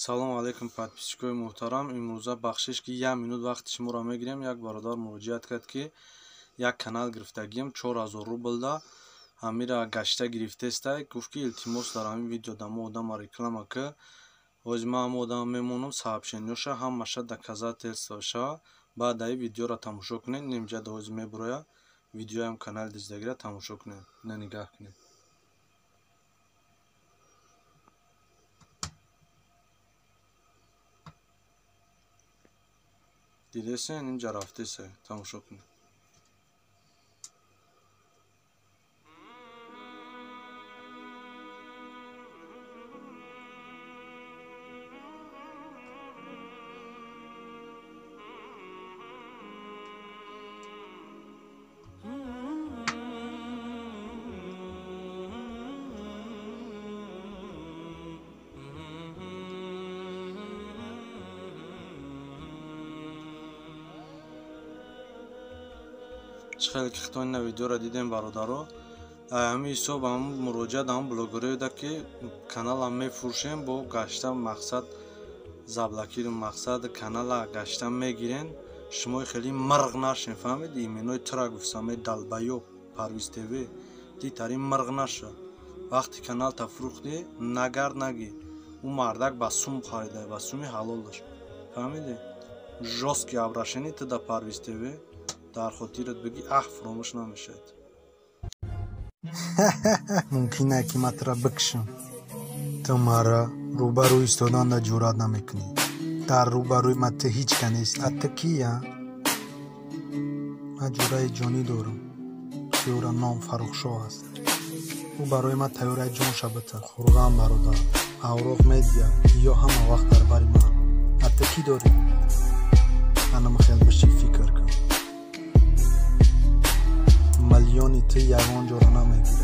Салом алейкум, подписчикои муҳтарам. Имрӯза бахшиш, ки як минут вақти шуморо мегирем. Як бародар муроҷиат кард, ки як канал гирифтагием 4000 рублда, ҳамира гашта гирифтестай. Гуфт, ки илтимос, дар ҳамин видео дамо одама реклама ки. Ҳозир ман ҳама одама мемонам, сообщениёша ҳамаша доказательствоша. Баъд аи видеоро тамошо кунед. Нимҷада ҳозир мебуроя видеоям, канали диздагира тамошо кунед. На, нигаҳ кунед. Дидесен, инҷа рафтеса, тамошо кунед. Чӣ хеле ки хитони на видеоро дидем, бародаро, ҳамин ҳисоб ҳам муроҷиат ҳам блогерое, ки каналам мефурӯшем, бо гашта мақсад заблокиру мақсад канала гашта мегирен. Шумои хеле мирғ нашен, фаҳмиди? Именои тура гуфтам, долбоёб Парвиз ТВ, дитари мирғ наша. Вақти каналта фурӯхтӣ, нагард, наги ӯ мардак ба сум харида, ба суми ҳалолаш, фаҳмиди? Жёсткий обращение ту да Парвиз ТВ, дар хотират бигӣ, аҳ, фуромӯш намешавад. Мумкин не, ки ман тура бикушам. Ту мара рӯбарӯ истоданда ҷуръат намекунӣ. Дар рӯбарӯи ман ту ҳеҷ ка нест. А ту кия? Ман ҷуръаи ҷонӣ дорам, ки ӯра ном Фаррухшоҳ аст. Ӯ барои ман тайёраи ҷонша бита. Хурғам, бародар, авроқ медиа ё ҳама вақт дар бари ман. А ту кӣ дорӣ? Анам хел биши, фикр кун. Миллиони ту ягон ҷора намегирад.